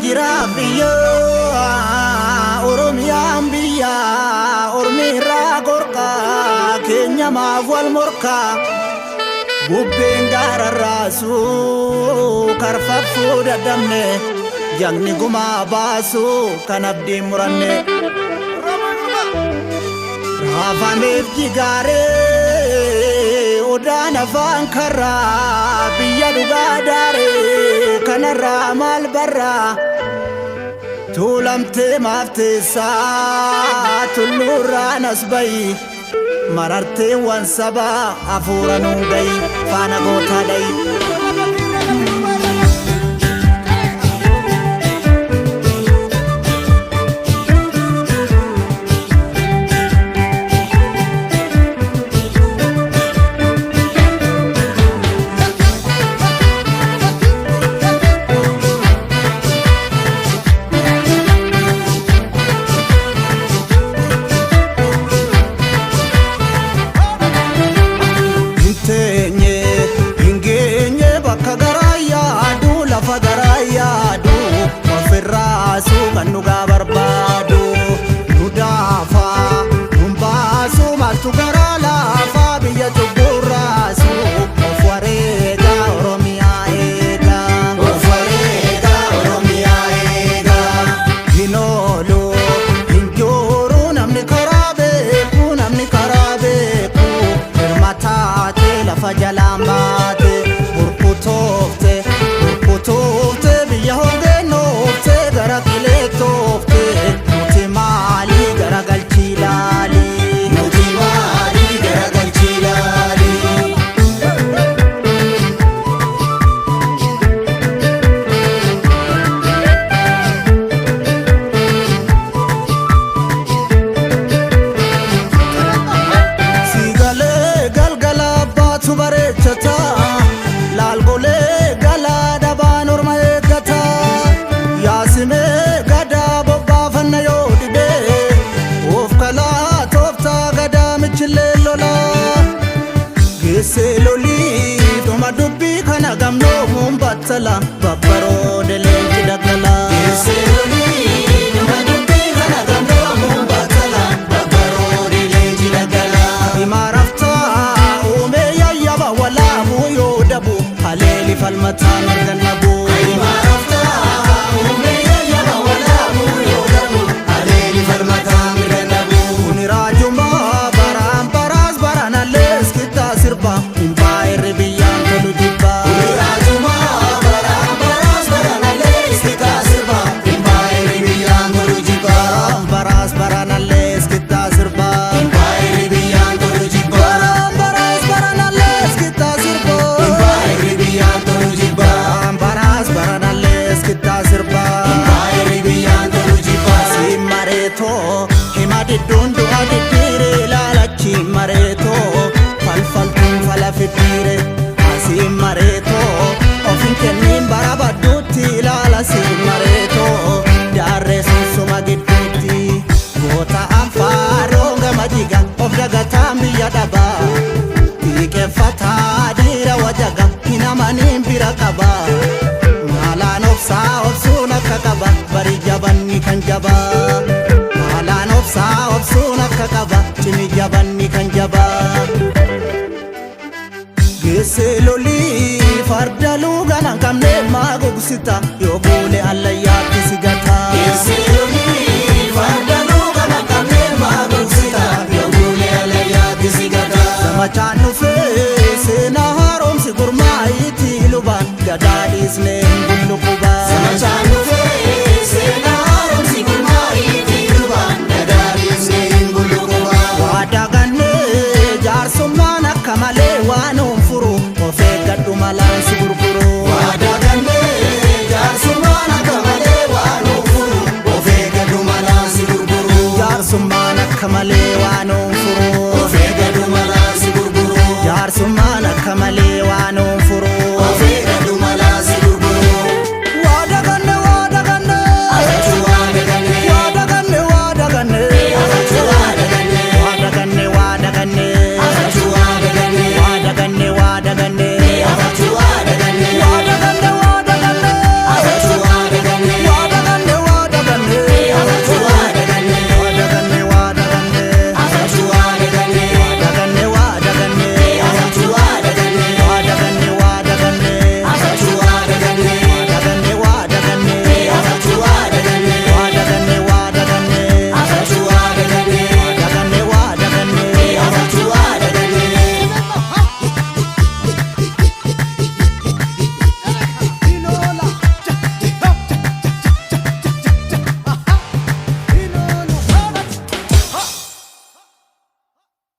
Jiraaf biyya Oromiyaan biyya Ormi irraa gorkaa keenya maaf wal morkaa bubbeen gaararraasu karfaffuu dadhabne jagni gumaa baasu kan abdiin muranne raafameef jigaaree odaan afaan karraa biyya dhugaa daaree kanarraa maal barraa tuulamtee maaf teessaa tulluurraan as bayi mararteewwan sabaa hafuura nuu gayi faana gootaa dhayi. Hin teenye hin geenye bakka garaa yaadu lafa garaa yaadu ofirraasuu kan dhugaa barbaadu nu daafaa nun baasuu maaltu garaa laafaa biyya cubburraasu of wareegaa Oromiyaa eegaa. Of wareegaa Oromiyaa eegaa. Hin oolu hin jooru namni karaa beeku namni karaa beeku hirma taate lafa jalaan baate burkutoofte burkutoofte biyya hongeennoofte gara qileettoofte nuti maalii garagalchii laali. Nuti maalii garagalchii laali. Siigalee galgala abbaatu bareechata laalgolee galaa dhabaan orma eeggata yaasimee gadaa bobbaafanna yoo dhibee of kalaa tooftaa gadaa michillee lolaa geessee lolii dhuma dubbii kana gamnoomuun battala babbaroode leenci daggala. Geessee lolii dhuma dubbii kana gamnoomuun battala babbaroode leenci daggala. Himaaraftaa uumee yayyaba walaabuu yoo dabu haleeli falmataa mirga nabu. Himaaraftaa uumee yayyaba walaabuu yoo dabu haleeli falmataa mirga nabu. Kuni raajumaa baraan baraas baranallees qixxaa sirba impaayerri biyyaan tolu jibba. Kuni raajumaa baraan baraas baranallees qixxaa sirba impaayerri biyyaan tolu jibba. Baraan baraas baranallees qixxaa sirba impaayerri biyyaan tolu jibba. Baraan baraas baranallees qixxaa sirba impaayerri biyyaan tolu jibba. Baraan baraas baranallees qixxaa sirba impaayerri biyyaan tolu jibba. Si mareetoo hima didduun du'a diddiire ilaalachi mareetoo falfaltuun fala fiddiire asii mareetoo ofin kenniin bara badduutti ilaala si mareetoo daarree sunsuma gidduutti goota anfaaroo gama jiga of dagataan biyya dhabaa xiiqeffataa dhiira wajaga hin amaniin bira qabaa maalaan obsaa obsuun akka qaba bari jabanni kan jabaa maalaan obsaa obsuun akka qaba cimi jabanni kan jabaa. Geessee lolii farda luugaan hin qabne maa gogsita yoo guule allayyaatti si gata. Geessee lolii farda luugaan hin qabne maa gogsita yoo guule allayyaatti si gata. Zamachaan dhufee seenaa haaromsi gurmaa'iitii lubaan gadaa dhiisnee hin bullu qubaa. Zamachaan dhufee seenaa haaromsi gurmaa'iitii lubaan gadaa dhiisnee hin bullu qubaa. Waadaa gannee jaarsummaan akka malee waan nuun furu of eeggadhu malaan si gurguru. Waadaa gannee jaarsummaan akka malee waan nuun furu of eeggadhu malaan si gurguru. Jaarsummaan akka malee waan nuun furu of eeggadhu malaan si gurguru. Jaarsummaan